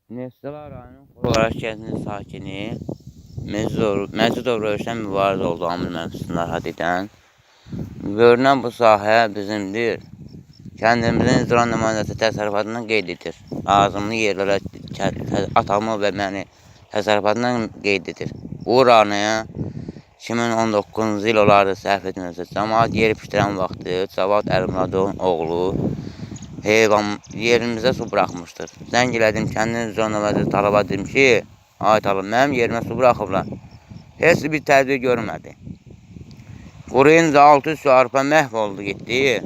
Neftçala rayonunun Xorlaş kəndinin sakini Məcidov Rövşən mübariz oldu Amil müəllim narahat edən. Görünən bu sahə bizimdir. Kəndimizin icra nümayəndəsi təsərrüfatından qeyd edir. Lazımlı yerlərə atamı və məni təsərrüfatından qeyd edir. Buranı 2019-cu il olardı səhv etmirəmsə. Camaat yeri pişirən vaxtı Cavad Əlimuradovun oğlu heyvan yerimizə su buraxmışdır. Zəng elədim kəndin icra nümayəndəsi tələbə dedim ki, ay talib mənim yerimə su buraxıblar. Heç bir tədbir görmədi. Quruyunca 600 su arpa məhv oldu getdi.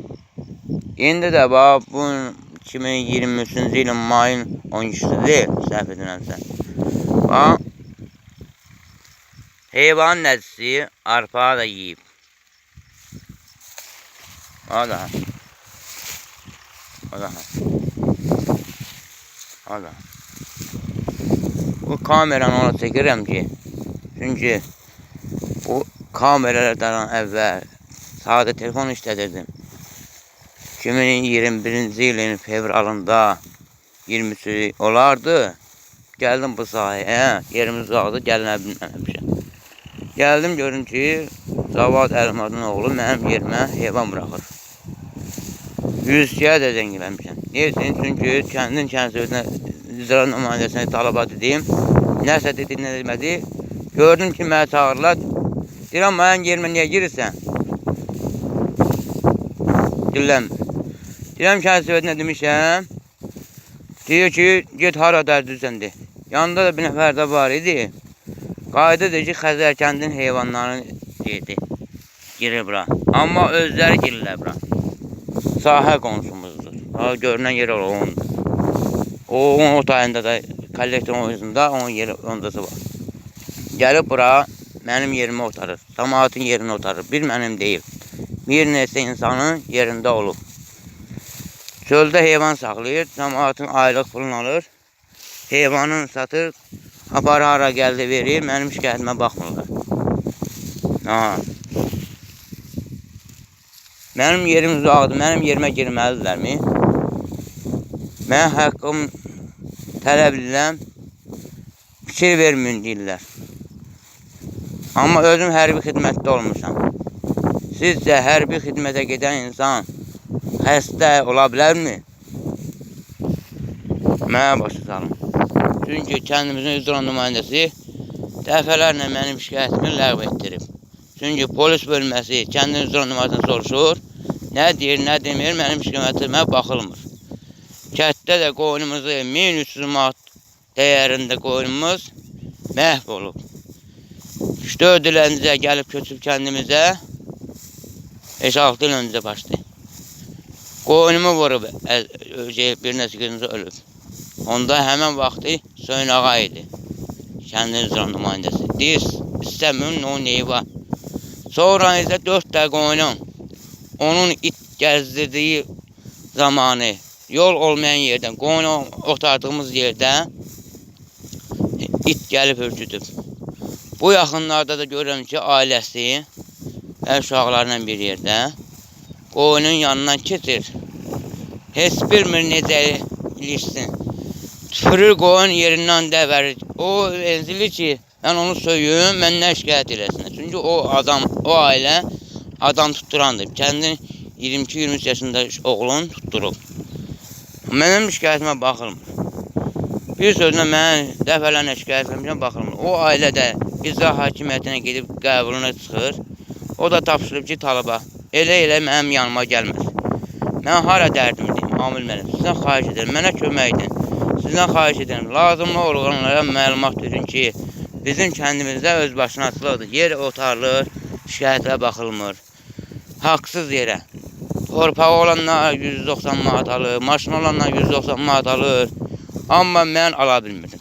İndi də bax bu 2023-cü ilin mayın 12-sidir, səhv etmirəmsə. Bax heyvan nəcisi arpa da yeyib. O da. O da. O da. Bu kameranı ona çəkirəm ki, çünki bu kameralardan əvvəl sadə telefon işlədirdim. 2021-ci ilin fevralında 23-ü olardı. Gəldim bu sahəyə, yerimiz uzaqdır, gəlinə bilməmişəm. Gəldim görüm ki, Cavad Əlimadın oğlu mənim yerimə heyvan buraxır. 100-yə də zəng eləmişəm. Niyə üçün? Çünki kəndin kənd sovetinə icra nümayəndəsinə tələbə dedim. Nəsə dedi, nə demədi. Gördüm ki, məni çağırırlar. Deyirəm, mənim yerimə niyə girirsən? Dillənmir. Deyirəm, kənd sovetinə demişəm. Deyir ki, get hara dərdirsən de. Yanında da bir nəfər də var idi. Qayıda deyir ki, Xəzər kəndin heyvanlarını deyirdi. Girir bura. Amma özləri girirlər bura. Sahə qonşumuzdur. Ha, görünən yer onundur. O, onun o tayında da kollektorun oyununda onun yeri ondası var. Gəlib bura mənim yerimi otarır. Camaatın yerini otarır. Bir mənim deyil. Bir neçə insanın yerində olub. Çöldə heyvan saxlayır, camaatın aylıq pulunu alır. Heyvanını satır, apar hara gəldi verir, mənim şikayətimə baxmırlar. Ha. Mənim yerim uzaqdır, mənim yerimə girməlidirlərmi? Mən haqqım tələb edirəm, fikir verməyin deyirlər. Amma özüm hərbi xidmətdə olmuşam. Sizcə hərbi xidmətə gedən insan xəstə ola bilərmi? Mənə başa salın. Çünki kəndimizin icra nümayəndəsi dəfələrlə mənim şikayətimi ləğv etdirib. Çünki polis bölməsi kəndin icra nümayəndəsini soruşur. Nə deyir, nə demir, mənim şikayətimə baxılmır. Kənddə də qoyunumuzu 1300 manat dəyərində qoyunumuz məhv olub. 3-4 il öncə gəlib köçüb kəndimizə, 5-6 il öncə başladı. Qoyunumu vurub, bir neçə gün ölüb. Onda həmən vaxtı Hüseyin ağa idi. Kəndin icra nümayəndəsi. Deyir, istəmir, onun neyi var. Sonra isə 4 də qoyunum. Onun it gəzdirdiyi zamanı yol olmayan yerdən, qoyunu otardığımız yerdə it gəlib hürküdüb. Bu yaxınlarda da görürəm ki, ailəsi və uşaqlarla bir yerdə qoyunun yanından keçir. Heç bilmir necə ilişsin. Tüpürür qoyun yerindən dəvərir. O enzilir ki, mən onu söyüm, məndən şikayət eləsinlər. Çünki o adam, o ailə adam tutdurandır. Kəndin 22-23 yaşında oğlunu tutdurub. Mənim şikayətimə baxılmır. Bir sözlə mən dəfələrlə şikayət etmişəm, baxılmır. O ailə də icra hakimiyyətinə gedib qəbuluna çıxır. O da tapşırıb ki, tələbə elə-elə mənim yanıma gəlməz. Mən hara dərdimi deyim, Amil müəllim, sizdən xahiş edirəm, mənə kömək edin. Sizdən xahiş edirəm, lazımlı orqanlara məlumat verin ki, bizim kəndimizdə öz başınaçılıqdır. Yer otarılır, şikayətlə baxılmır. Haqsız yerə. Torpağı olanlar 190 manat alır, maşın olanlar 190 manat alır. Amma mən ala bilmirdim.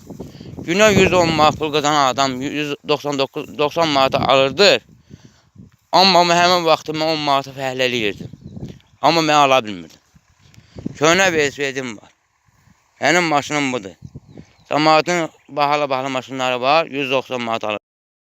Günə 110 manat pul qazanan adam 199 90 manata alırdı. Amma mən həmin vaxtı mən 10 manata fəhlə eləyirdim. Amma mən ala bilmirdim. Köhnə velosipedim var. Mənim maşınım budur. Camaatın bahalı-bahalı maşınları var, 190 manat alır.